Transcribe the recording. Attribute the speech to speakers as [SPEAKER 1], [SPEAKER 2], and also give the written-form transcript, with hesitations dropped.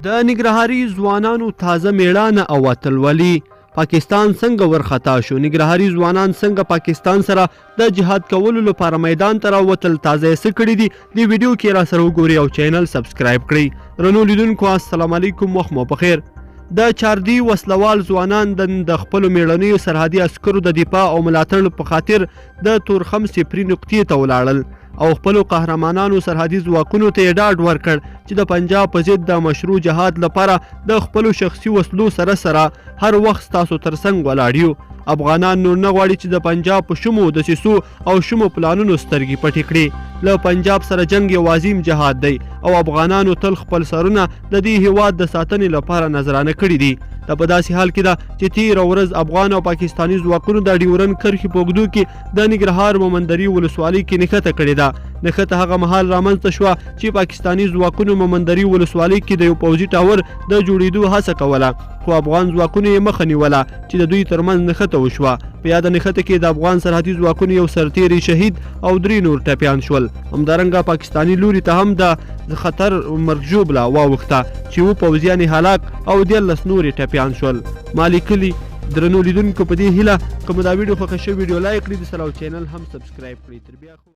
[SPEAKER 1] د ننګرهاري ځوانانو تازه میړانه او اتلولي، پاکستان څنګه ورخطا شو؟ ننګرهاري ځوانان څنګه پاکستان سره د جهاد کولو لپاره میدان ته راووتل؟ تازه یې څه کړي دي؟ دې ویډیو کې را سره وګورئ او چینل سبسکرایب کړئ. درنو لیدونکو، السلام علیکم، وخت مو پخیر. د چاردي وسلوال ځوانان د خپلو میړنیو سرحدي عسکرو د دفاع او ملاتړ په خاطر د تورخم سفري نقطې ته ولاړل او خپلو قهرمانانو سرحدي ځواکونو ته یې ډاډ ورکړ چې د پنجاب په ضد د مشروع جهاد لپاره د خپلو شخصي وسلو سره سره هر وخت ستاسو ترڅنګ ولاړ یو. افغانان نور نه غواړي چې د پنجاب په شومو دسیسو او شومو پلانونو سترګې پټې کړي. له پنجاب سره جنګ یو عظیم جهاد دی او افغانانو تل خپل سرونه د دې هیواد د ساتنې لپاره نذرانه کړي دي. دا په داسې حال کې ده چې تیره ورځ افغان او پاکستاني ځواکونو د ډیورن کرښې په اوږدو کې د ننګرهار مومندري ولسوالۍ کې نښته کړې ده. نښته هغه مهال رامنځته شوه چې پاکستاني ځواکونو مومندري ولسوالۍ کې د یو پوځي ټاور د جوړېدو هڅه کوله، خو افغان ځواکونو یې مخه نیوله چې د دوی ترمنځ نښته وشوه. په یاده نښته کې د افغان سرحدي ځواکونو یو سرتیری شهید او درې نور ټپیان شول. همدارنګه پاکستاني لوري ته هم د خطر مرګ ژوبله واوښته چې اووه پوځیان یې هلاک او 13 نور یې ټپیان شول. ما لیکلي، درنو لیدونکو، په دې هیله که مو دا ویډیو خوښه شوې، ویډیو لایک کړئ، د سره او چینل هم سبسکرایب کړئ. تر بیا.